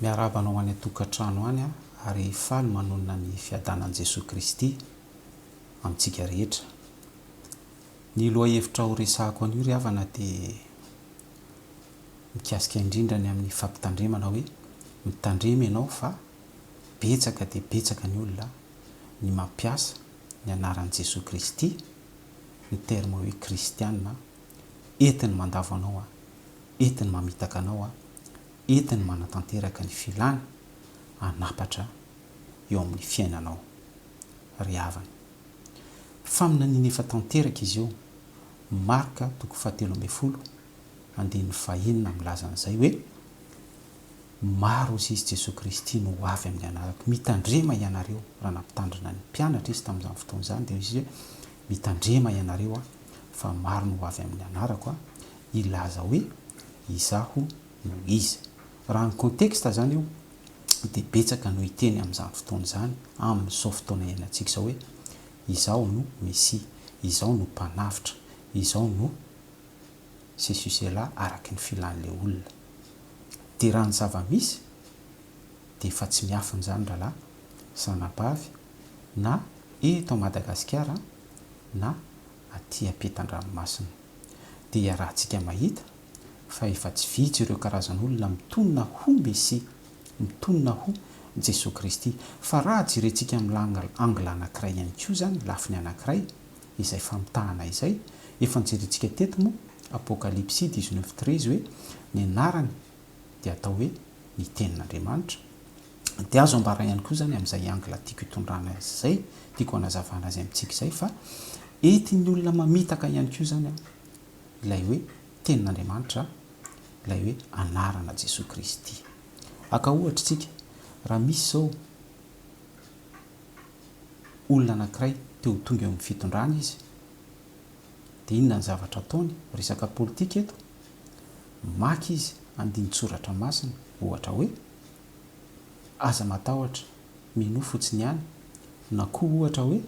Miarahaba anao any an-tokantrano any ary faly manonona ny fiadanan'i Jesoa Kristy amintsika rehetra. Ny lohahevitra ho resahako anio ry havana dia mikasika indrindra ny amin'ny fampitandremana hoe mitandrema ianao fa betsaka dia betsaka ny olona ny mampiasa ny anaran'i Jesoa Kristy, ny terme hoe kristiana, entiny mandavo anao, entiny mamitaka anao, entiny manatanteraka ny filany hanapatra eo amin'ny fiainanao ry havana. Faminaniana efa tanteraka izy io, Marka toko fahatelo ambin'ny folo andininy fahenina milaza an'izay hoe, Maro hozy izy Jesoa Kristy no ho avy amin'ny anarako. Mitandrema ianareo, raha nampitandrina ny mpianatra izy tamin'izany fotoana izany dia hoy izy hoe, Mitandrema ianareo fa maro no ho avy amin'ny anarako hilaza hoe izaho no izy. Raha ny contexte izany io dia betsaka no hiteny amin'izany fotoana izany, amin'izao fotoana iainantsika izao hoe, izaho no Mesia, izaho no Mpanavotra, izaho no ceci cela araky ny filan'ilay olona. Dia raha ny zava-misy dia efa tsy miafina izany rahalahy sy ranabavy na eto Madagasikara na aty ampitan-dranomasina. Dia iarahantsika mahita fa efa tsy vitsy ireo karazan'olona mitonona ho Mesia, mitonona ho Jesoa Kristy. Fa raha jerentsika amin'ny angle anankiray ihany koa izany, lafiny anankiray, izay famitahana izay, efa nojerentsika teto moa, Apokalypsy dix-neuf treize hoe ny anarany dia atao hoe ny Tenin'Andriamanitra. Dia azo ambara ihany koa izany amin'izay angle tiako hitondrana azy izay, tiako hanazavana azy amintsika izay fa entin'ny olona mamitaka ihany koa izany ilay hoe Tenin'Andriamanitra, ilay hoe anarana Jesoa Kristy. Haka ohatra isika, raha misy izao olona anankiray te ho tonga eo amin'ny fitondrana izy, dia inona ny zavatra ataony? Resaka politika eto. Maka izy andinin-tsoratra masina, ohatra hoe, aza matahotra, minoa fotsiny ihany, na koa ohatra hoe,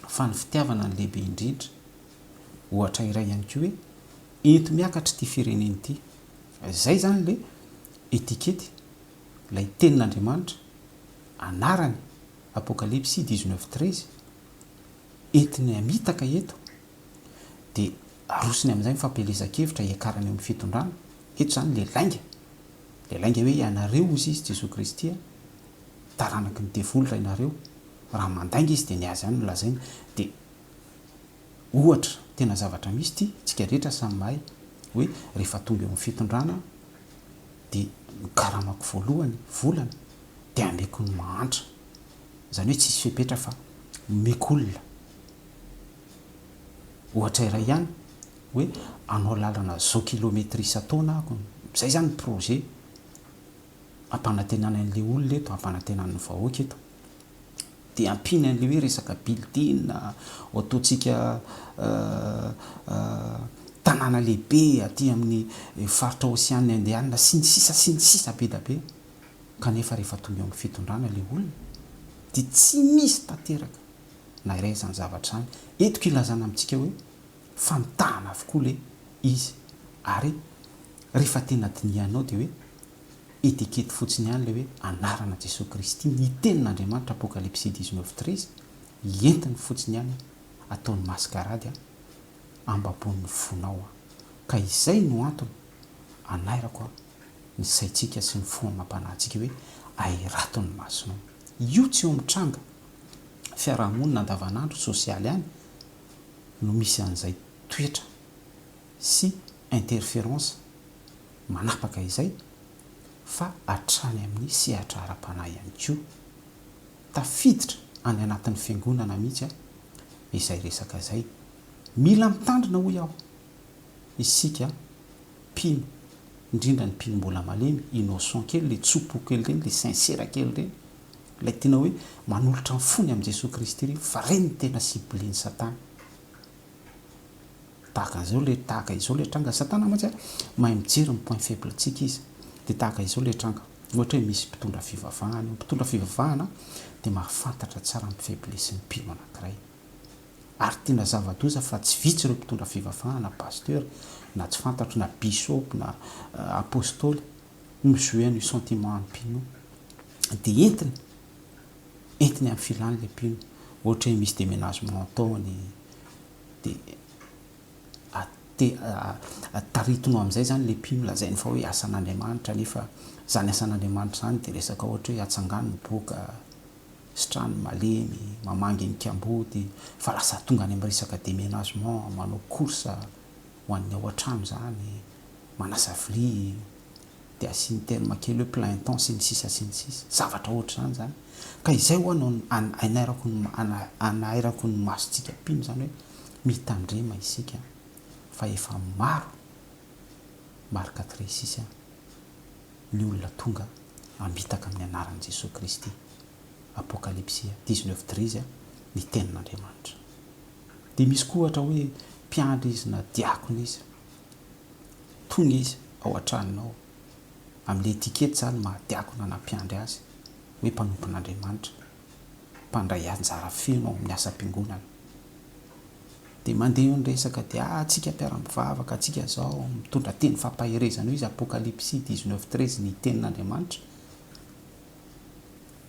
fa ny fitiavana no lehibe indrindra. Ohatra iray ihany koa hoe, ento miakatra ity firenena ity. Izay izany ilay etikety, ilay tenin'Andriamanitra, anarany, Apokalypsy dix-neuf treize, entiny hamitaka eto, dia arosony amin'izay ny fampielezan-kevitra hiakarany eo amin'ny fitondrana. Eto izany ilay lainga, ilay lainga hoe ianareo hozy izy Jesoa Kristy a, taranaky ny devoly rainareo, raha mandainga izy dia ny azy ihany no lazainy, dia Ohatra, tena zavatra misy ity, tsika rehetra samy mahay hoe rehefa tonga eo amin'ny fitondrana dia ny karamako voalohany, volana, dia ameko ny mahantra. Izany hoe tsisy fepetra fa omeko olona. Ohatra iray ihany, hoe hanao lalana zao kilometre isan-taona aho, izay izany ny projet ampanantenana an'ilay olona eto, ampanantenana ny vahoaka eto. Dia ampiany an'ilay hoe resaka building, ho ataontsika tanàna lehibe aty amin'ny faritra Ocean Indiana sy ny sisa sy ny sisa be da be. Kanefa rehefa tonga eo amin'ny fitondrana ilay olona dia tsy misy tanteraka na iray izany zavatra izany. Entiko ilazana amintsika hoe famitahana avokoa ilay izy ary rehefa tena dinihanao dia hoe Etikety fotsiny ihany ilay hoe anarana Jesoa Kristy, ny tenin'Andriamanitra Apokalypsy dix-neuf treize, entiny fotsiny ihany ataony mascarade ambaboin'ny fonao ka izay no antony anairako ny saintsika sy ny fo amam-panahintsika hoe ahirato ny masonao. Io tsy eo amin'ny tranga fiarahamonina andavanandro, sosialy ihany no misy an'izay toetra sy interference manapaka izay fa hatrany amin'ny sehatra ara-panahy ihany koa. Tafiditra any anatin'ny fiangonana mihitsy izay resaka izay. Mila mitandrina hoy aho isika mpino, indrindra ny mpino mbola malemy, innocent kely, ilay tso-po kely ireny, ilay sincère kely ireny, ilay tena hoe manolotra ny fony amin'i Jesoa Kristy ireny fa ireny no tena ciblen'i Satana. Tahaka an'izao ilay tahaka izao ilay tranga. Satana mantsy mahay mijery ny point faible ntsika izy. Dia tahaka izao ilay tranga. Ohatra hoe misy mpitondra fivavahana eo. Mpitondra fivavahana dia mahafantatra tsara ny faiblesse ny mpino anankiray. Ary tena zava-doza fa tsy vitsy ireo mpitondra fivavahana, pasteur, na tsy fantatro, na bishop, na apostoly. Mi-jouer an'io sentiment an'ny mpino io. Dia entiny, entiny amin'ny filany ilay mpino. Ohatra hoe misy déménagement ataony, dia taritinao amin'izay izany ilay mpino, lazainy fa hoe asan'Andriamanitra, nefa izany asan'Andriamanitra izany dia resaka ohatra hoe atsangano ny boka, sitrano ny malemy, mamangy ny kamboty, fa lasa tonga any amin'ny resaka déménagement, manao course ho an'ny ao an-trano izany, manasa vilia, dia asiany terme kely hoe plein temps sy ny sisa sy ny sisa, zavatra ohatr'izany izany. Ka izay ho'a no anairako ny anairako ny masontsika mpino izany hoe mitandrema isika fa efa maro, Marc 13 six, ny olona tonga hamitaka amin'ny anaran'i Jesoa Kristy, Apokalypsy 19 13, ny tenin'Andriamanitra. Dia misy koa ohatra hoe mpiandry izy na diakona izy. Tonga izy ao an-tranonao, amin'ilay etikety izany maha diakona na mpiandry azy, hoe mpanompon'Andriamanitra, mpandray anjara feno ao amin'ny asam-piangonana. Dia mandeha eo ny resaka dia ah tsika mpiara-mivavaka, tsika zao, mitondra teny fampaherezana eo izy, Apokalypsy 19 13 ny tenin'Andriamanitra.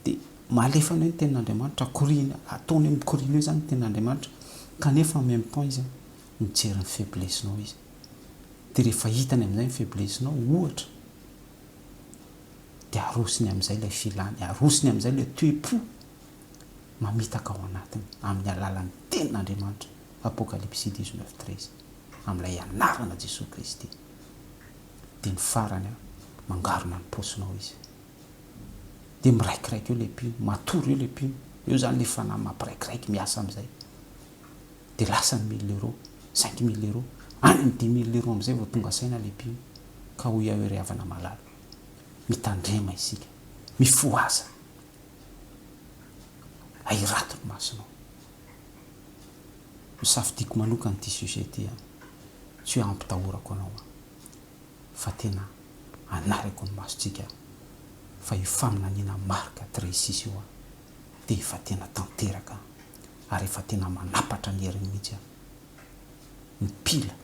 Dia malefany eo ny tenin'Andriamanitra, koriana, ataony hoe mikoriana eo izany ny tenin'Andriamanitra, kanefa en même temps izy mijery ny faiblesse-nao izy. Dia rehefa hitany amin'izay ny faiblesse-nao, ohatra, dia arosony amin'izay ilay filany, arosony amin'izay ilay toe-po mamitaka ao anatiny, amin'ny alalan'ny tenin'Andriamanitra, Apokalypsy 19 13, amin'ilay anarana Jesoa Kristy. Dia ny farany, mangarona ny paosinao izy. Dia miraikiraiky eo ilay mpino, matory eo ilay mpino, eo izany ilay fanahy mampiraikiraiky miasa amin'izay. Dia lasa ny mille euros, 5000 euros, any amin'ny 5000 euros amin'izay vao tonga saina ilay mpino. Ka hoy aho hoe ry havana malala, mitandrema isika, mifohaza, ahirato ny masonao. Nosafidiako manokana ity sujet ity an, tsy hoe hampitahorako anao an, fa tena anariko ny masontsika fa io faminaniana Marc 13 io an, dia efa tena tanteraka ary efa tena manapatra ny heriny mihitsy ny mpila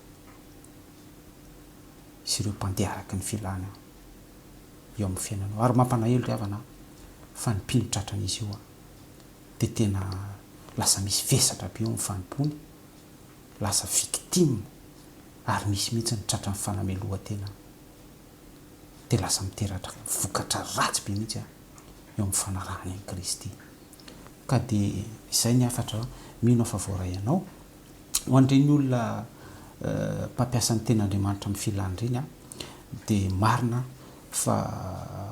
sy ireo mpandeha araka ny filana eo amin'ny fiainanao. Ary mampanahelo ry havana fa ny mpino tratran'izy io dia tena lasa misy vesatra be eo amin'ny fanompoany, lasa victime ary misy mihitsy ny tratran'ny fanamelohan-tena dia lasa miteraka vokatra ratsy be mihitsy eo amin'ny fanarahany an'i Kristy. Ka dia izay ny hafatra, mino aho fa voaray anao. Ho an'ireny olona mpampiasa ny tenin'Andriamanitra amin'ny filany ireny an, dia marina fa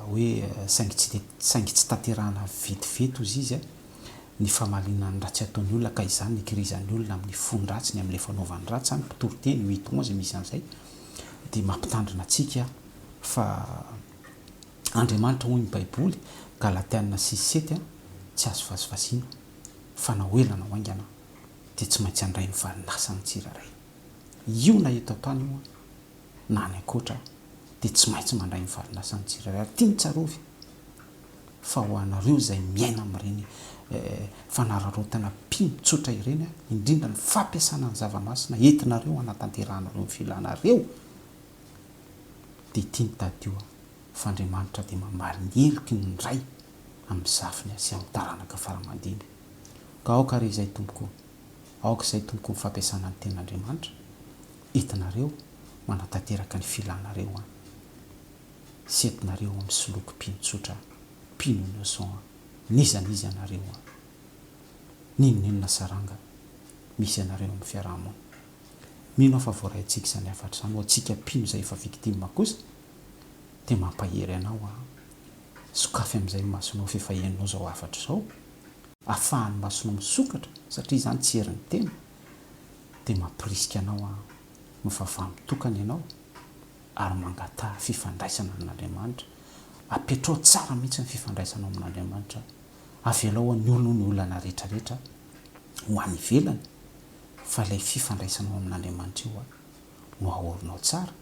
hoe saingy tsy dia saingy tsy tanterahana vetivety hozy izy ny famaliana ny ratsy ataon'ny olona ka izany ny ikirizan'ny olona amin'ny fony ratsiny amin'ilay fanaovany ratsy izany, mpitoriteny huit onze misy an'izay, dia mampitandrina antsika fa Andriamanitra hoy ny baiboly, Galatiana six sept, tsy azo vazivaziana fa na ho ela na ho haingana dia tsy maintsy handray ny valin'asany ny tsirairay. Io na eto an-tany io na any ankoatra dia tsy maintsy mandray ny valin'asany ny tsirairay. Ary tiany tsarovy fa ho anareo izay miaina amin'ireny fanararaotana mpino tsotra ireny, indrindra ny fampiasana ny zava-masina entinareo hanatanterahanareo ny filanareo, dia ity ny tadidio fa Andriamanitra dia mamaly ny heloky ny ray amin'ny zafiny sy amin'ny taranaka fara aman-dimby. Ka aoka re izay tompoko, aoka izay tompoko ny fampiasana ny tenin'Andriamanitra entinareo manatanteraka ny filanareo an, sy entinareo amin'ny soloky mpino tsotra, mpino innocent an, n'iza n'iza ianareo an, n'inon'inona saranga misy anareo amin'ny fiaraha-monina. Mino aho fa voaraintsika izany hafatra izany, ho antsika mpino izay efa victime kosa dia mampahery anao aho, sokafy amin'izay ny masonao f'efa henonao izao hafatra izao, afahan'ny masonao misokatra satria izany tsy herin'ny tena, dia mampirisika anao aho, mivavaha mitokana ianao ary mangataha fifandraisana amin'Andriamanitra, apetrao tsara mihitsy ny fifandraisanao amin'Andriamanitra, avelao an'ny olona ny olana rehetra rehetra ho any ivelany, fa ilay fifandraisanao amin'Andriamanitra io no aorinao tsara,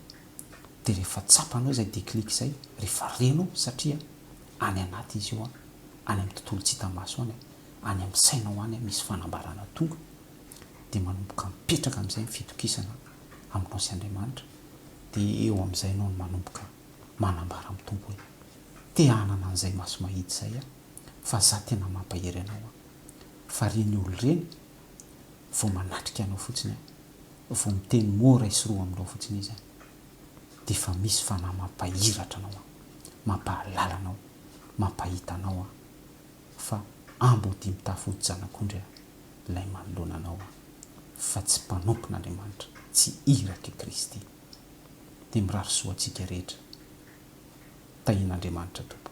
dia rehefa tsapanao izay déclic izay, rehefa renao satria any anaty izy io, any amin'ny tontolo tsy hita maso any, any amin'ny sainao any misy fanambarana tonga, dia manomboka mipetraka amin'izay ny fitokisana aminao sy Andriamanitra, dia eo amin'izay ianao no manomboka. Manambara amin'ny Tompo hoe, te hanana an'izay maso mahita izay aho, fa za tena mampahery anao aho. Fa reny olona ireny, vao manatrika anao fotsiny aho, vao miteny mot iray sy roa aminao fotsiny izy an, dia efa misy fanahy mampahiratra anao an, mampahalala anao, mampahita anao an, fa ambodia mitafy hodi-janak'ondry an, ilay manoloana anao an, fa tsy mpanompon'Andriamanitra, tsy irak'i Kristy. Dia mirary soa antsika rehetra. Tahian'Andriamanitra tompoko.